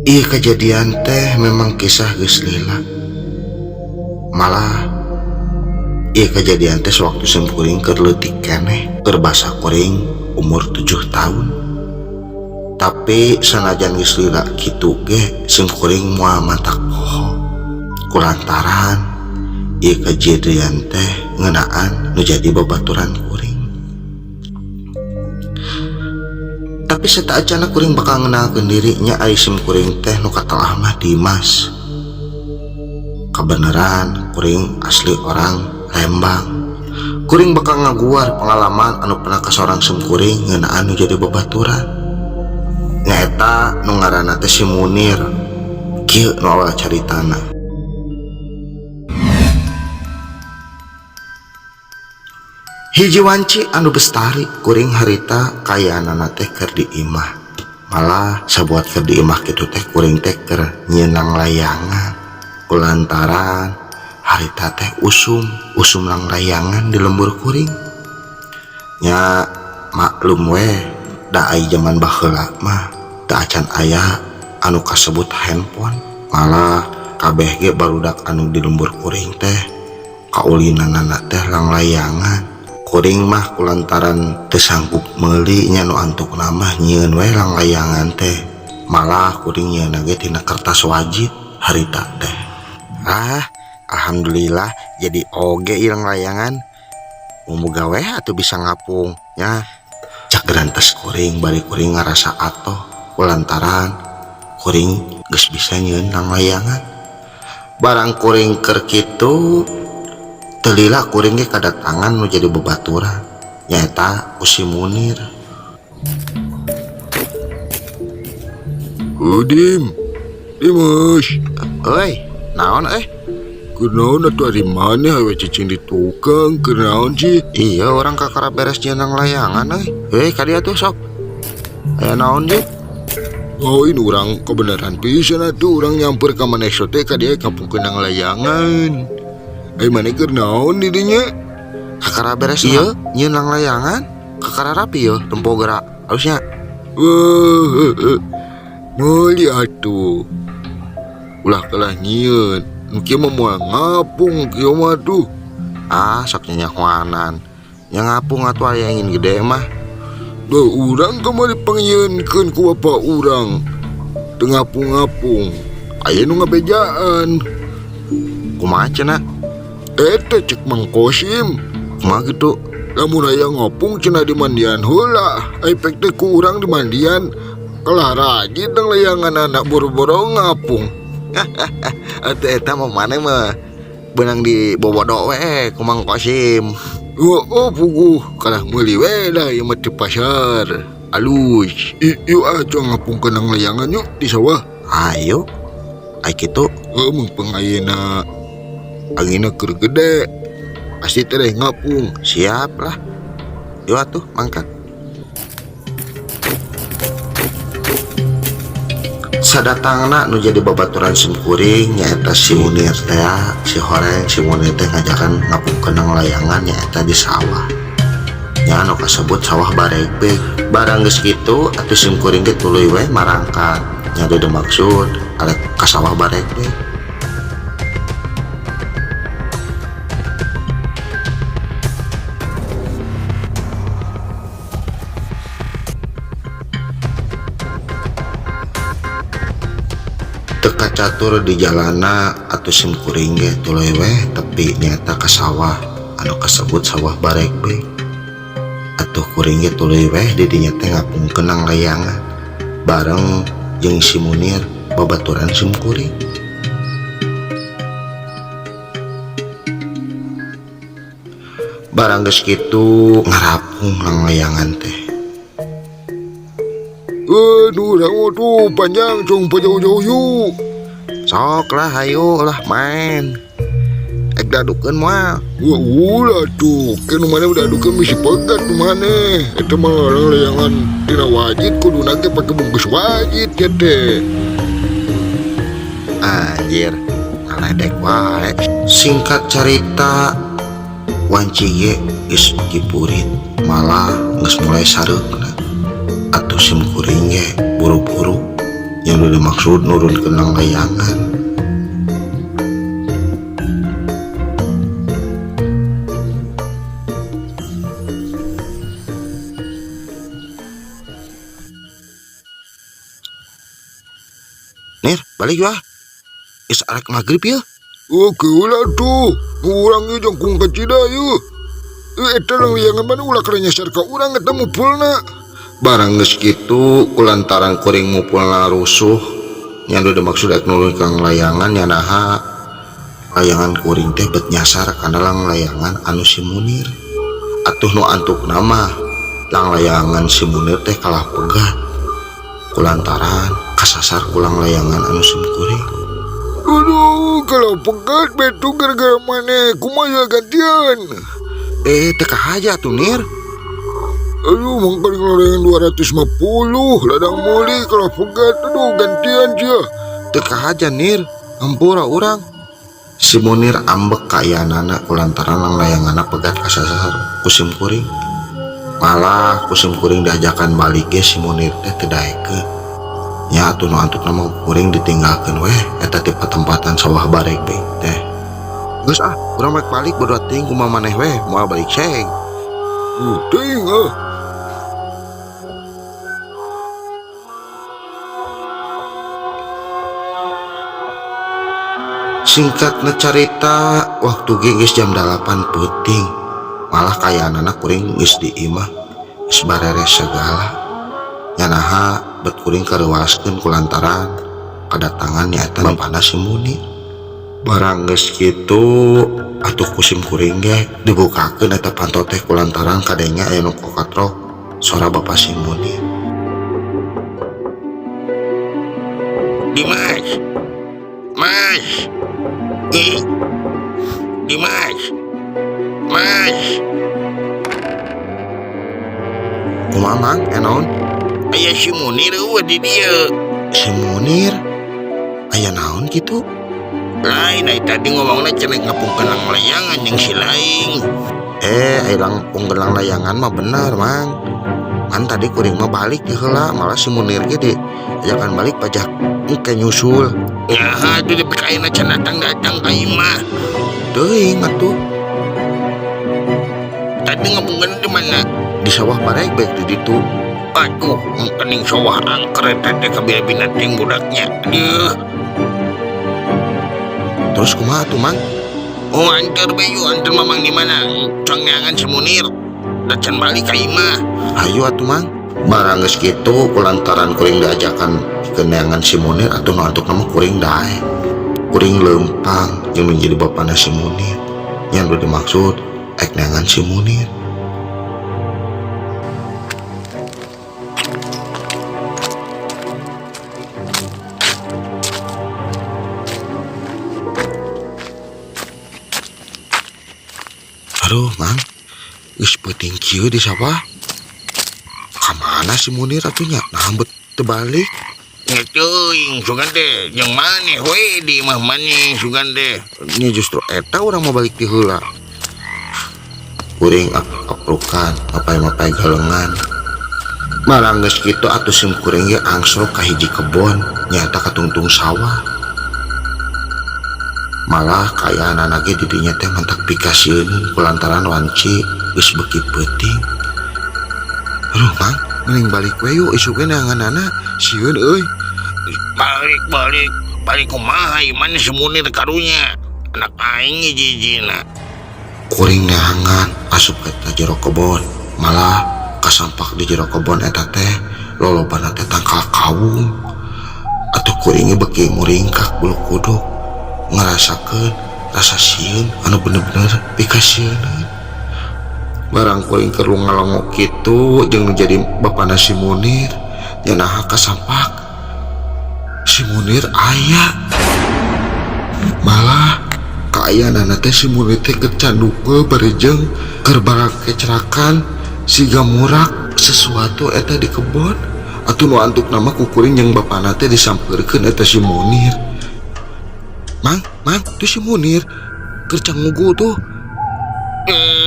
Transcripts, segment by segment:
Ieu kejadian teh memang kisah geus lila. Malah ieu kejadian teh sewaktu sim kuring keur leutik keneh, keur basa kuring umur 7 tahun. Tapi sanajan geus lila kitu ge sim kuring moal matak poho. Kulantaran ieu kejadian teh ngeunaan nu jadi babaturan kuring. Tapi sataacana kuring bakal ngenalkeun diri nya ari sim kuring teh nu katelah mah Dimas. Kabeneran kuring asli orang Lembang. Kuring bakal ngaguar pengalaman anu pernah ka sorang sim kuring ngeunaan nu jadi babaturan. Nyaeta nu ngaranna teh si Munir. Kieu nu awal caritana. Hiji wanci anu bestari kuring harita kayaanana teh keur di imah. Malah sabuat keur di imah kitu teh kuring teh keur nyeunang layangan. Kulantaran harita teh usum, usum lang layangan di lembur kuring. Nya maklum weh, da ai jaman baheula mah teu acan aya anu kasebut handphone. Malah kabeh ge barudak anu di lembur kuring teh kaulinanana teh lang layangan. Kuring mah kulantaran teu sanggup meuli nya nu antukna mah nyieun we lang layangan teh. Malah kuring nyieunna ge tina kertas wajit harita teh. Ah, alhamdulillah jadi oge ieu lang layangan. Muga we atuh bisa ngapung nya. Cak gerantes kuring bari kuring ngarasa atoh kulantaran kuring geus bisa nyieun lang layangan. Barang kuring keur kitu teu lila kuring ge kadatangan nu jadi babaturan nyaeta ku si Munir. Oh, Dim. Dimas. Euy, naon euy? Kunaon atuh ari maneh hawe cicing di tukang, kunaon sih? Iya, orang kakara beres nyeunang layangan euy. Heuy, ka dieu atuh sok. Aya naon sih? Oh, ini orang kebenaran pisan atuh urang nyamper ka maneh sote ka dieu kampung kenang layangan. Ai maneh keur naon di dinya? Kakara beres ieu nyeunang layangan, kakara rapi ieu tempo gerak. Halusnya. Wah, meuli atuh. Ulah kalah nyieun. Nu kieu mah moal ngapung kieu mah tuh. Ah, sok nyanyahoanan. Nya ngapung atuh aya angin gede mah. Duh, urang kamari pangyeunkeun ku bapa urang. Teu ngapung-ngapung. Aya nu ngabejaan. Kumaha cenah? Eta cek Mang Kosim. Kumaha kitu? Lamun aya ngapung cenah di mandian heula. Ai pek teh ku urang di mandian. Kalah rajin tang layangan anak boro-boro ngapung. Atuh eta mah maneh mah beunang di bobodo we ku Mang Kosim. Oh, oh puguh kalah meuli we lah ieu mah di pasar. Alus. Yuk ah cuang ngapung kenang layangan yuk di sawah. Ayo. Ai kitu. Heuh mumpung ayeuna anginna keur gede. Pasti tereh ngapung. Siap lah. Yuk atuh mangkat. Sadatangna nu jadi babaturan sim kuring nyaeta si Munir teh, si Horeng, si Munir teh ngajakan ngapung kenang layangan nyaeta di sawah. Nya anu kasebut sawah baregbeg. Barang geus kitu atuh sim kuring ge tuluy we marangkat. Nya deui maksud arek ka sawah baregbeg. Teka catur di jalana atuh sim kuring ge tuluy we tepi nyaeta ka sawah anu kasebut sawah baregbeg. Atuh kuring ge tuluy we di dinya teh ngapung kenang layangan bareng jeung si Munir babaturan sim kuring. Barang geus kitu ngarapung nang layangan teh. Aduh, urang tuh panjang cung jauh-jauh yuk. Sok lah, ayo lah main. Ek dadukeun moal. Wah, ulah tuh. Kan mana udah adukeun misi pegat tuh mana. Eta mah orang layangan tina wajit kudu nage pake bungkus wajit ya teh. Anjir, ngaledek wae. Singkat cerita, wanci ge geus kipurit, malah geus mulai sareupna. Atuh sim kuring ge buru-buru Yang udah dimaksud nurunkeun langlayangan. Nir, balik wah. Geus arek magrib ya. Oke ulah tuh. Urang ieu jangkung ka Cida ieu. Eta langlayangan mana ulah kana nyasar ka urang eta mupulna. Barang geus kitu kulantaran kuring mupulna rusuh nya nu dimaksud rek nurunkeun layangan nya naha layangan kuring teh bet nyasar kana langlayangan anu si Munir. Atuh nu antukna mah langlayangan si Munir teh kalah pegat kulantaran kasasar ku langlayangan anu si kuring. Aduh, kalau pegat betu gara-gara maneh kumaha gantian. Teu kahaja atuh Nir. Aduh, mangkali ngelayangan 250, ladang muli kalau pegat, aduh gantian sia. Teu kahaja Nir, hampura urang. Si Munir ambek kaayaanana kulantaran langlayanganna pegat kasasar ku sim kuring. Malah ku sim kuring diajakan balik ge si Munir teh teu daekeun. Nya atuh nu antukna mah kuring ditinggalkeun weh eta ti patempatan sawah barek bae teh. Geus ah, urang rek balik bodo teuing kumaha maneh weh moal balik seng. Teuing ah. Singkatna carita, waktu ge geus jam 8 peuting. Malah kayaanana kuring geus di imah, geus bareres segala. Nya naha bet kuring kareuwaskeun kulantaran kadatangan nyaeta bapana si Munir. Barang geus kitu atuh ku sim kuring ge dibukakeun eta panto teh kulantaran kadenge aya nu kokatrok sora bapa si Munir. Dimas, Mas, Ih, Dimas, Mas. Kumaha Mang, naon? Aya si Munir eueuh di dieu. Si Munir? Aya naon kitu? Lain ai tadi ngomongna cenah ngapungkeun langlayangan jeung si laing. Ai langpungkeun langlayangan mah bener, Mang. Kan tadi kuring mah balik di heula, malah si Munir ge diajakan balik pajak engke nyusul. Nyaha atuh di kaina can datang-datang ka imah. Teuing atuh. Tadi ngapungkeun di mana? Di sawah barek baik di ditu. Aduh, mungkin sawah angker eta teh kabina-bina ting budaknya. Aduh. Terus kumaha tuh, Mang? Oh, antar bayu, antar Mamang di mana? Cangneangan si Munir. Da can balik ka imah. Hayu atuh, Mang. Barang geus kitu kulantaran kuring diajakan ke neangan si Munir atuh nu antukna mah kuring dae. Kuring leumpang jeung nu jadi bapana si Munir. Nya nu dimaksud ek neangan si Munir. Aduh, Mang. Geus peuting kieu di sawah. Ka mana si Munir atuh nya? Nah, bet teu balik. Nya teuing sugan teh, jeung maneh we di imah maneh sugan teh. Nya justru eta urang mau balik ti heula. Kuring ap-aprukan, mapai-mapai galengan. Barang geus kitu atuh sim kuring ge angsrok ka hiji kebon, nyaeta katungtung sawah. Malah kaayaanana ge di dinya teh mantak pikasieun kulantaran wanci geus beuki peuting. Aduh, Mang, mending balik we yuk isuk ge neanganana sieun euy. Balik, balik, balik kumaha ieu maneh si Munir karunya. Anak aing hiji-hijina. Kuring neangan asup ka jero kebon, malah kasampak di jero kebon eta teh lolobana teh tangkal kawung. Atuh kuring ge beuki muringkak bulu kuduk ngarasakeun rasa sieun anu bener-bener pikasieuneun. Barang kuring keur ngalongok kitu jeung nu jadi bapana si Munir nya naha kasampak si Munir aya. Malah kaayaanana teh si Munir teh keur candukeul bari jeung keur barakecrakan siga murak sesuatu eta di kebon. Atuh nu antukna mah ku kuring jeung bapana teh disampeurkeun eta si Munir. Mang, Mang, tuh si Munir keur cangugu tuh.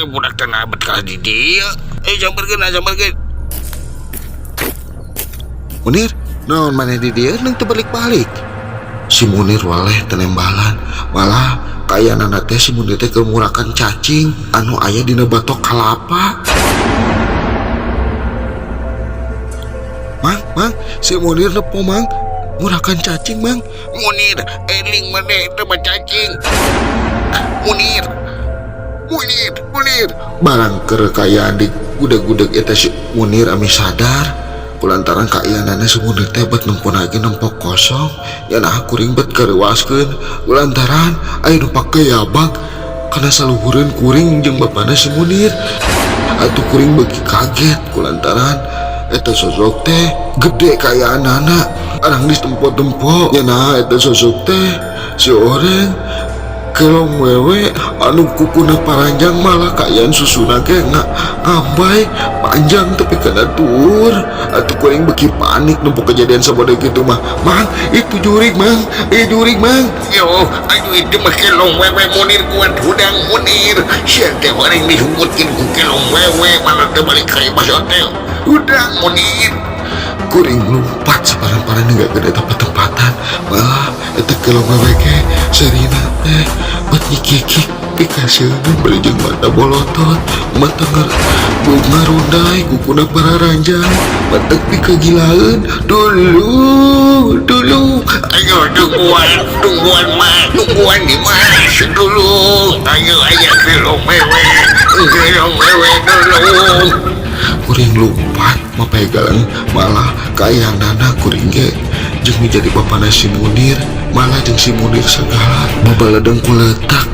Budak teh nabet ka di dieu. Sampeurkeun, sampeurkeun. Munir, Naon maneh di dieu neng teu balik-balik? Si Munir waleh tenembalan, malah kayanana teh si Munir teh keur murakan cacing anu aya dina batok kalapa. Mang, mang, si Munir nepo mang, murakan cacing mang. Munir, eling maneh teh mah cacing. Munir, Munir, Munir. Barang keur kaayaan di gudeg-gudeg eta si Munir ami sadar kulantaran kaayaanana si Munir teh bet nempona ge nempok kosong nya nah kuring bet kareuwaskeun kulantaran aya nu pake yabag kana saluhureun kuring jeung bapana si Munir. Atuh kuring beuki kaget kulantaran eta sosok teh gede kaayaanana arang ditempo-tempo nya nah eta sosok teh si oreng kelong wewe anu kukuna paranjang malah kaayaan susuna ge ngambay panjang tapi kana dhuwur. Atuh kuring beuki panik nempo kejadian sabodo kitu mah. Mang, itu jurig mang, ieu jurig mang. Yo, aduh itu mah kelong wewe Munir kuat hudang Munir. Sia teh horeng dihungkutkeun ku kelong wewe malah teu balik ka imah hotel. Hudang Munir. Kuring lumpat saparan-paran nggak gede tempat-tempatan malah eta kelong wewe ge serina teh bet nyikikik pikasieun beli jeung mata bolotot mata ngarundai kukuna pararanjang matak pikagilaeun dulu dulu. Ayo tungguan, tungguan mah, tungguan di mas dulu. Ayo ayo kelong wewe, kelong wewe dulu. Kuring lumpat mapegalan malah kayanana kuring ge jeung jadi bapana si Munir malah jeung si Munir segala babaledeng ku letak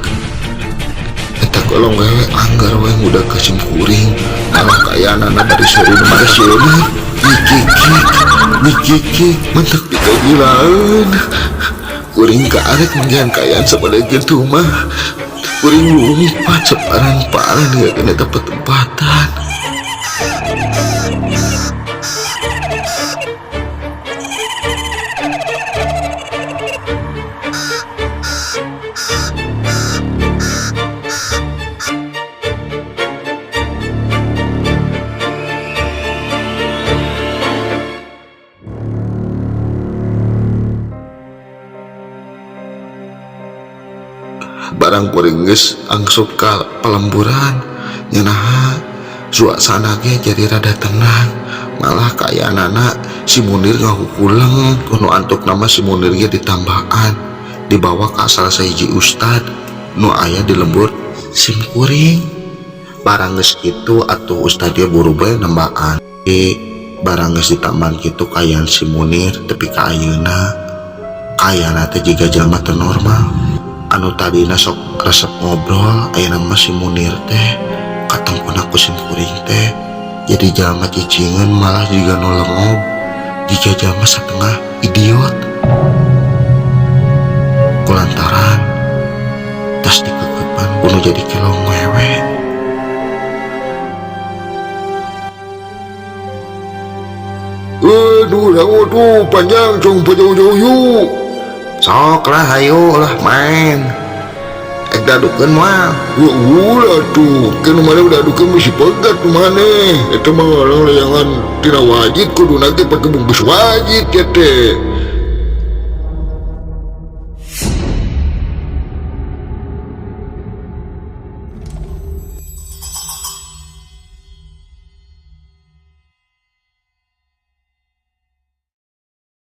eta kolong wewe anggar we ngudag ka sim kuring malah kayanana bari seuri mah sieun nyikikik nyikikik mentak dikagilaeun kuring kaarek manggihan kaayaan sabada kitu mah. Kuring lumpat separan-paran gak kena tempat-tempatan. Barang kuring geus angsup ka pelemburan nyenaha suasana ge jadi rada tenang malah kaayaanana si Munir ngahukuleng kuno antuk nama si Munir ge ditambahan dibawa ka salah sahiji ustad nu aya di lembur sim kuring. Barang geus kitu atuh ustad ge buru bae nembaan barang geus ditambahan kitu kaayaan si Munir tepi ka ayeuna kaayana teh jiga jelema teu normal anu tadina sok resep ngobrol ayeuna mah si Munir teh katempona ku sim kuring teh jadi jalma cicingan malah jiga nu lengob jiga jalma setengah idiot kulantaran tas dikekepan kuno jadi kelong wewe. Aduh, aduh, panjang cong jauh-jauh yuk. Sok lah, ayo lah main. Dadukeun moal. Ya ulah tuh, kan mana udah adukeun mesti pegat tuh mana. Eta mah orang layangan tina wajib kudu nanti pakai bungkus wajib ya teh.